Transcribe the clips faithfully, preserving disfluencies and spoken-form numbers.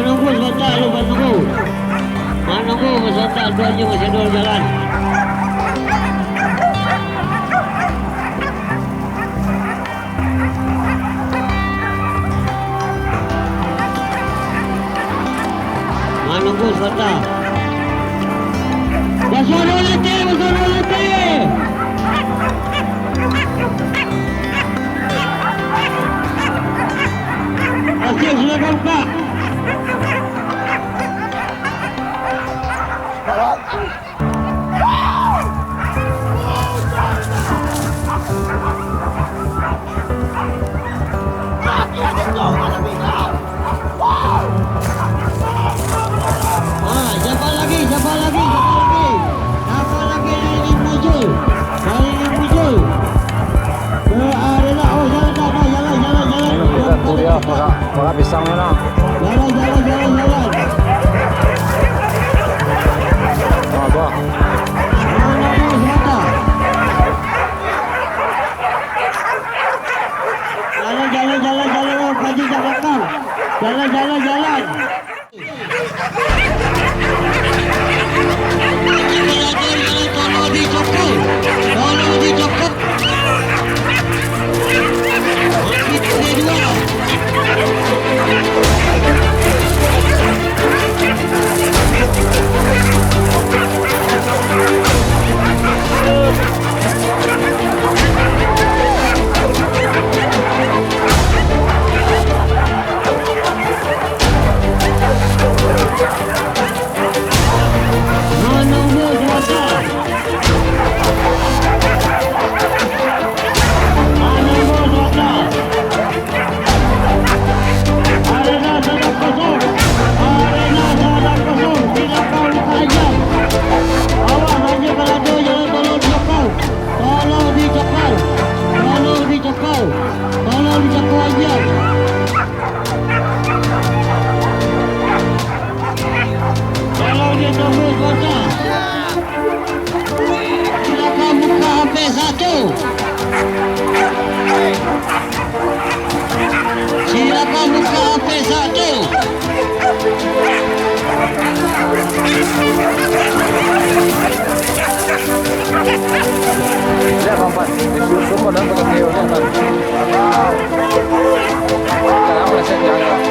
Manunggu sabanta, alun manunggu. Manunggu sabanta, Tuan Ju masih ado jalan. Manunggu sabanta. Basuo latih, basuo latih. Masih silakan, Pak. Ah, siapa lagi? Siapa lagi? Siapa lagi? Siapa lagi yang ingin muncul? Yang ingin muncul? Ke arena, oh, jalan, jalan, jalan, jalan, jalan. Ini kita kuliah parak, parak pisang ni lah. Jalan, jalan, jalan, jalan. Ah, bah. Jalan, jalan, jalan. Jalan, jalan, jalan, jalan, oh, Pak Haji kat balakang. Jalan, jalan, jalan. Tolong dicopot. Tolong dicopot. Arena sadang kosong. Arena sadang kosong. Silakan buka aja. Awas aja kalau ada jalan, tolong dicokal. Tolong dicokal. Tolong dicokal. Tolong dicokal aja. Tolong dicokal, kosong. Silakan buka H P satu. Silakan buka H P satu. Lihat, Bang Pan. Di sumber dan pakai video, lihat, Bang. Sekarang udah saya jalan.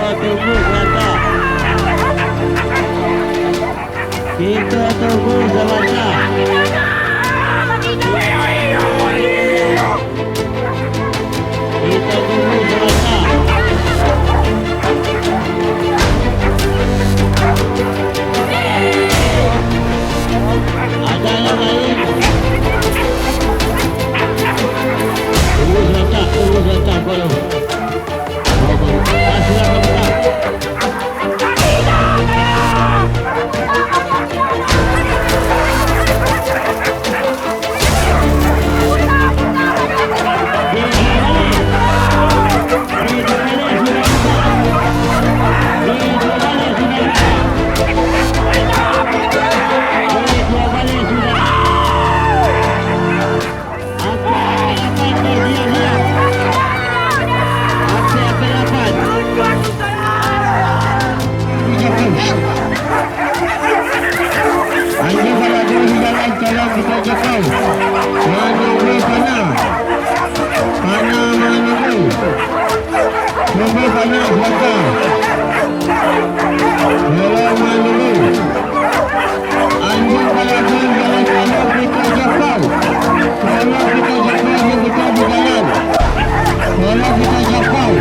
Tunggu sabanta. Kita tunggu sabanta. Kita tunggu sabanta. Ada yang lain? Tunggu sabanta, tunggu sabanta, kalau. Ah, silakan, Pak. Anjing baladu di jalan, tolong kita jangkau. Manunggu panah. Panah manunggu. Tunggu panah, silakan. Tolong manunggu. Anjing baladu di jalan, tolong kita jangkau. Tolong kita jangkau, anjing kita di jalan. Tolong kita jangkau.